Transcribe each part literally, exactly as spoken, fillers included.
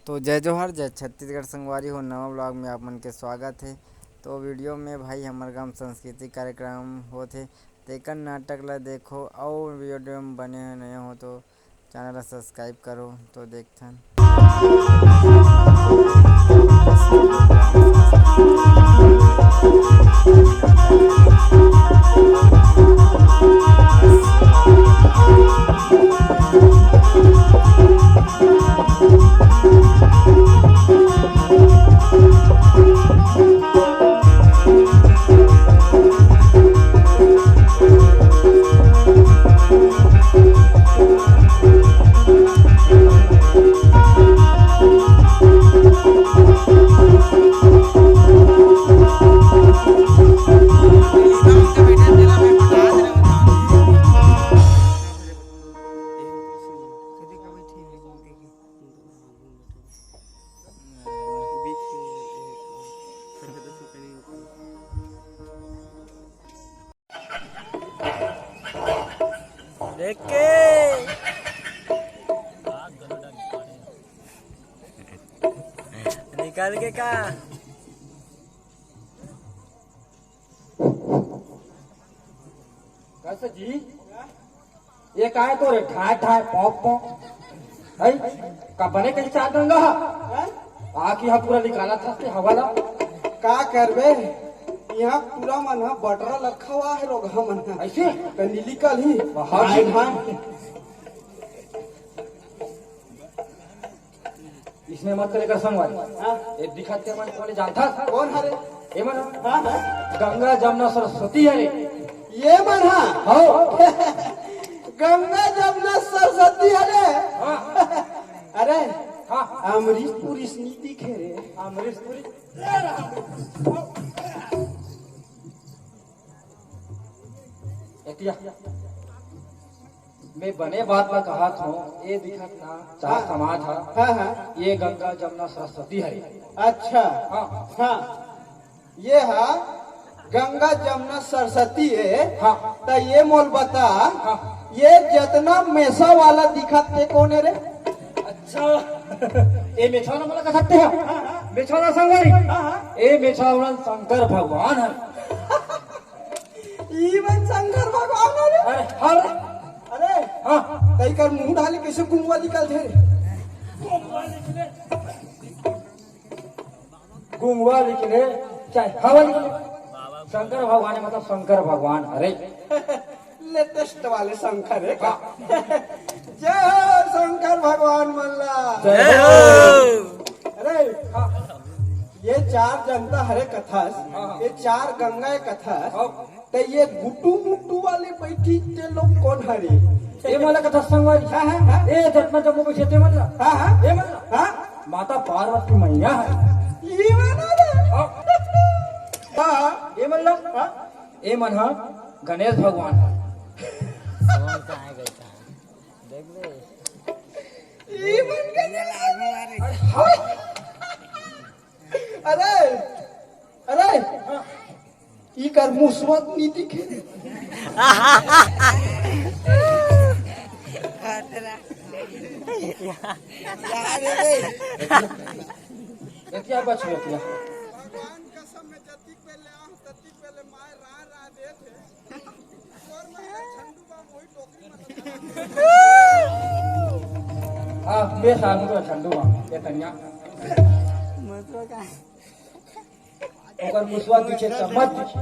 तो जय जोहार, जय छत्तीसगढ़ संगवारी हो, नवा vlog में आप मन के स्वागत हे। तो video में भाई हमर गांव सांस्कृतिक कार्यक्रम होत हे, तेकर नाटक ला देखो अउ video में बने नए हो तो channel ला subscribe करो। तो देखथन। देख के निकाल के का? कैसे जी? ये काय तो रे, ठाय ठाय, पॉप पॉप। है? का बने कहीं चार गंगा हा? हैं? आके यहाँ पूरा निकाला था से हवाला। का करबे? यहाँ पूरा मन हा बटरा लखा हुआ है लोग हमन हा। ऐसे? तो निकल ही। हाँ जी। हाँ। इसमें मत करे कर संगवारी। हाँ। ये दिखत के मन कोने जानता? कौन हरे? ये मन हा? हाँ, हाँ। गंगा जमुना सरस्वती हरे। ये मन हा? हाँ। गंगा जमुना सरस्वती हरे। हाँ। अरे, हाँ। अमरीश पुरी नी दिखे रे। अमरीश पुरी। एतिया। मैं बने बात ला कहत हूँ, ये दिखत ना, चार हाँ। समाज हा। हाँ, हाँ। ये गंगा जमुना सरस्वती हरे। अच्छा। हाँ। हाँ। ये हा गंगा जमुना सरस्वती है। हाँ। त ये मोल बता, हाँ। ये जतना मेछा वाला दिखत ते कोन है रे? अच्छा। ये मेछा वाला मोला कह सकते हैं? हाँ, हाँ। मेछा वाला संगवारी। हाँ, हाँ। ये मेछा वाला शंकर भगवान है। ई मन शंकर भगवान हरे? अरे, हाँ रे। अरे, हाँ। तई कर मुंह डाले कैसे गुंगवा निकलथे रे? गुंगवा निकले, चाहे हवा निकले, शंकर भगवान है, मतलब शंकर भगवान हरे। Latest वाले शंकर है का? हाँ। जय हो शंकर भगवान मन ला। जय हो। अरे, हाँ। ये चार जनता हरे कथस, हाँ, हाँ। ये चार गंगा कथस, हाँ। त ये गुट्टू मुट्टू वाले बैठी ते लोग कोन हरे? ये मन ला कथस संगवारी। हाँ, हाँ, हाँ। ये जतना जम्मो बैठे ते मन ला। हाँ, हाँ। ये मन ला। हाँ। माता पार्वती मैया है। ये मन ला। हाँ। हाँ। ये मन ला। हाँ। ये मन हा गणेश भगवान हा। ये मन गंगा लाल। अरे, अरे, ई कर मुसवा नी दिखे। एतिया बच गया। भगवान कसम में जतिक बेर ले आह, ततिक बेर ले माय रा रा देत हे। हाँ, बे साधु तो ठंडू बा, ये तनिया। ओकर मुसवा दिखे त मत दिखे।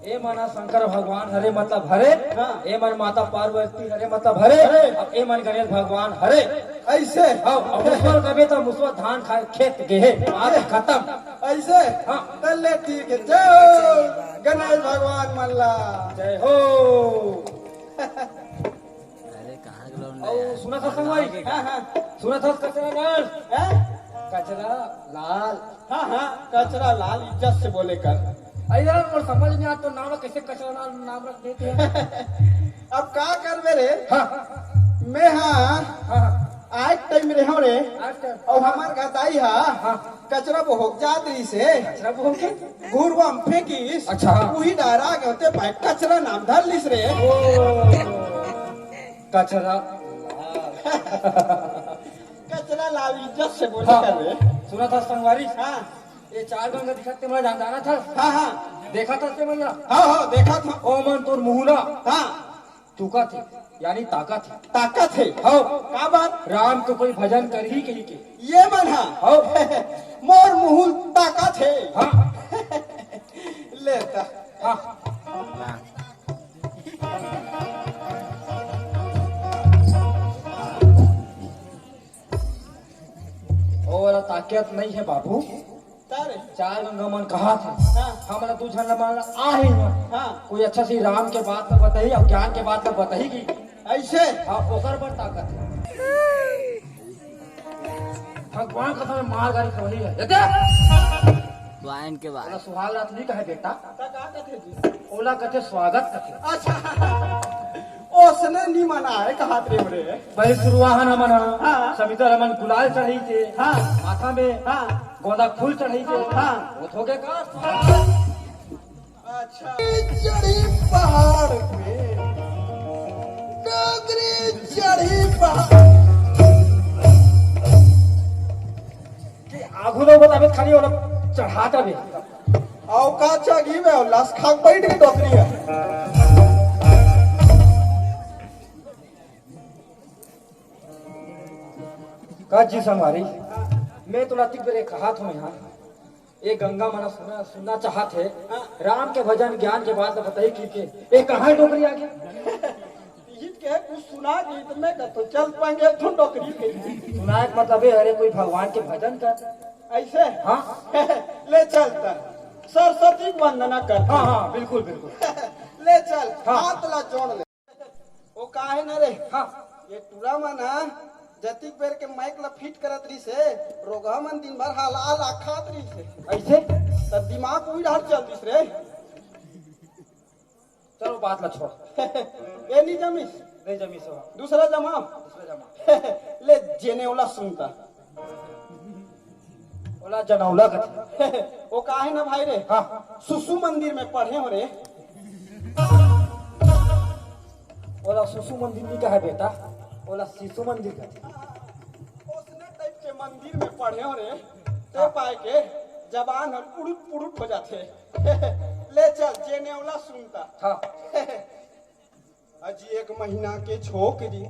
ए मन शंकर भगवान हरे मतलब हरे, हाँ। ए मन माता पार्वती हरे मतलब हरे, हरे। अब ए मन गणेश भगवान हरे। ऐसे? हाँ, अब मुसवा कबे त मुसवा धान खाए खेत गे हे, बात खत्म। ऐसे? हाँ। त ले ठीक है, जय हो गणेश भगवान मन ला। जय हो। अरे, कहाँ के लौंडा अउ यार? सुनत हस संगवारी? हाँ, हाँ। सुनत हस कचरा लाल? हैं? कचरा लाल। हाँ, हाँ, कचरा लाल, इज्जत से बोले कर। अरे यार, मोर समझ में आ तो नाम कैसे कचरा लाल नाम रख देते हैं? अब का करबे रे? हाँ। मैं हाँ, हाँ, हाँ। आज टाइम रे हो रे। आज टाइम। अउ हमार गदाई हा। हाँ। कचरा बोहक जात रहिस हे। कचरा बोहक के? घुरवा म फेंकिस। अच्छा। उही डारा के होते भाई कचरा नाम धर लिस रे। ओ। कचरा। कचरा। लाल, इज्जत से बोले हाँ। कर रे। सुना था संगवारी? हाँ। ये चार गंगा दिखत ते मन ला जान, जाना था? हाँ, हाँ। देखा था ते मन ला? हाँ, हाँ, देखा था। ओ मन तोर मुहूला। हाँ। तुका थे, यानी ताकत है। ताकत है? हाँ। का बात? राम तो कोई भजन कर ही कही के। ये मन हा? हाँ। मोर मुहूल ताकत है। हाँ। ले ता। हाँ। ओ वाला ताकत नहीं है बाबू। तारे। चार गंगा मन कहा था। हाँ। हमला दू झन ला मन ला आ ही ना। हाँ। कोई अच्छा सी राम के बात में बताई और ज्ञान के बात में बताई कि ऐसे? हाँ, ओकर बर ताकत है। भगवान कसम मार गाड़ी खवही है। ये देख। वायन के बाद। ओला सुहाग रात नहीं कहे बेटा। त का कथे जी? ओला कथे स्वागत कथे। अच्छा। ओसने नी मना है कहात रे बड़े। भाई सुरवाहन हमन हा, हाँ। समिता हमन गुलाल चढ़ाई थे। हाँ। माथा में हाँ। गोंदा फूल चढ़ाई थे। हाँ। वो हो गए का? अच्छा। चढ़ी पहाड़ पे, डोकरी चढ़ी पहाड़। कि आगू लोग बताबे खाली ओला चढ़ात रहे। अउ का चढ़ी में लस खा के बैठ गई डोकरी है। का जी संगवारी, मैं तो नतिक बेरे कहात हूँ यहाँ, ये गंगा मना सुना, सुनना चाहत है। हाँ। राम के भजन ज्ञान के बात बताई कि के, ये कहाँ डोकरी आ गया? इहित के कुछ सुना गीत में का तो चल पाएंगे तू डोकरी के। सुनाए के मतलब ये, अरे कोई भगवान के भजन कर। ऐसे? हाँ। ले चल त। सरस्वती वंदना कर। हाँ, हाँ, बिल्कुल, बिल्कुल। ले चल, हाँ। हाथ ला जोड़ ले। ओ का हे न रे? हाँ। ये टूरा मन ह जतिक बेर के माइक ला फिट करत रहिस हे, रोगहा मन दिन भर हाला हाला खात रहिस हे। ऐसे? त दिमाग उही डहर चल दिस रे। चलो बात ला छोड़। ये नहीं जमिस। नहीं जमिस हो। दूसरा जमा। दूसरा जमा। ले जेने ओला सुनता। ओला जनौला कथे। ओ का हे ना भाई रे? हाँ। सुसु मंदिर में पढ़े हो रे। ओला सुसु मंदिर नहीं कहे बेटा, ओला शिशु मंदिर कथे। ओसने टाइप के मंदिर में पढ़े हो रे, ते हाँ। पाए के जबान हर उड़ुट पुड़ुट हो जाथे। ले चल, जेने ओला सुनता। हाँ। अजी एक महीना के छोकरी,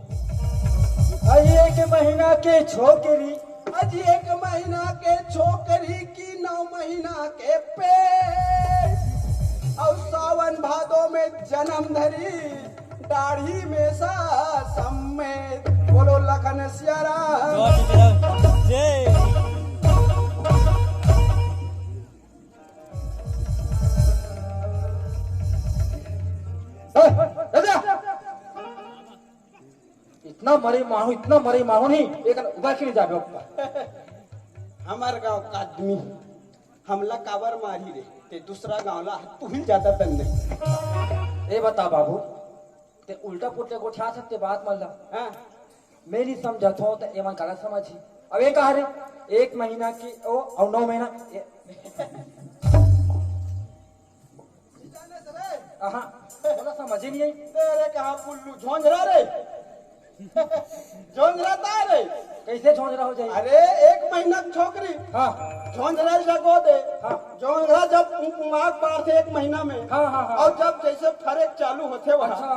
अजी एक महीना के छोकरी, अजी एक महीना के छोकरी की नौ महीना के पेट, और सावन भादो में जन्म धरी, दाढ़ी में सा सम्मेत। बोलो लखन सिया राम। जय। ए, ए, ए, इतना मरे माहू, इतना मरे माहू नहीं, एक उबा के नहीं जाबे ऊपर। हमार गांव का आदमी हमला काबर मारी रे, ते दूसरा गांव ला तू ही ज्यादा दन नहीं। ए बता बाबू, ते उल्टा पुल्टा गोठिया सकते बात मन ला। हाँ। मैं नहीं समझत हूँ, तो एमन काला समझही। अब ये कहा रे, एक महीना की, ओ, और नौ महीना, ए, जाने से रे। आहा, बोला समझ ही नहीं आई। तेरे कहा पुल्लू झोंझरा रे। झोंझरा ता रे। कैसे झोंझरा हो जाए? अरे, एक महीना की छोकरी। हाँ। झोंझरा जगो दे। हाँ। झोंझरा जब उमाग पार थे एक महीना में। हाँ, हाँ, हाँ। और जब जैसे फरेक चालू होते वहाँ। अच्छा।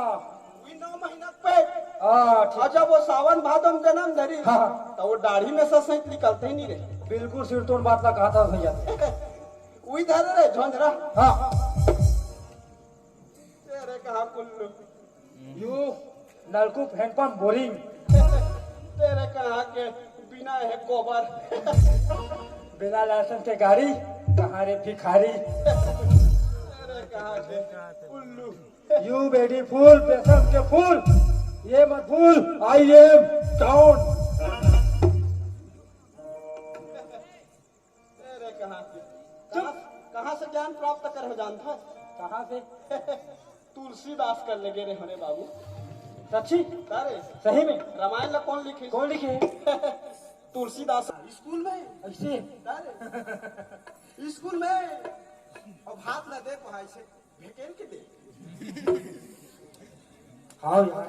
वही नौ महीना के पेट। हाँ, ठीक। और जब वो सावन भादो में जन्म धरी, हाँ, हाँ। तो वो दाढ़ी में से सैंत निकलते ही नहीं रहे। बिल्कुल सिरतोन बात ला कहा था भैया। वही धरे रे झोंझरा। हाँ। तेरे कहा कुल्लू। यू नलकूप हैंडपंप बोरिंग। तेरे कहा के बिना है गोबर। बिना लाइसेंस के गाड़ी, कहाँ रे भिखारी? तेरे कहा के उल्लू। You beautiful, बेसन के फूल, ये मत भूल, I am down। अरे कहाँ से, कहाँ, कहाँ से ज्ञान प्राप्त करे हो जानता है? कहाँ से? तुलसीदास कर लगे रे हमारे बाबू। सच्ची? अरे सही में? रामायण ला कौन लिखे? कौन लिखे? तुलसीदास। स्कूल में। ऐसे? अरे स्कूल में। अब हाथ ला दे पढ़ाई से। ढकेल के दे। हाँ यार।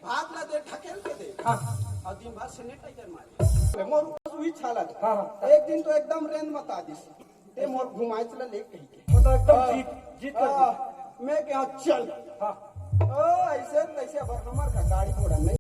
भात ला दे, ढकेल के दे। हाँ। अउ दिन भर sanitizer मारे। मोर उही चालत। हाँ, हाँ। एक दिन तो एकदम रेंद मता दिस। ते मोर घुमाए चला ले कहि के। वो तो एकदम हाँ। जीत, जीत कर हाँ, दी। मैं कहा चल। हाँ। ओ, ऐसे तैसे अब हमर का गाड़ी घोड़ा नहीं।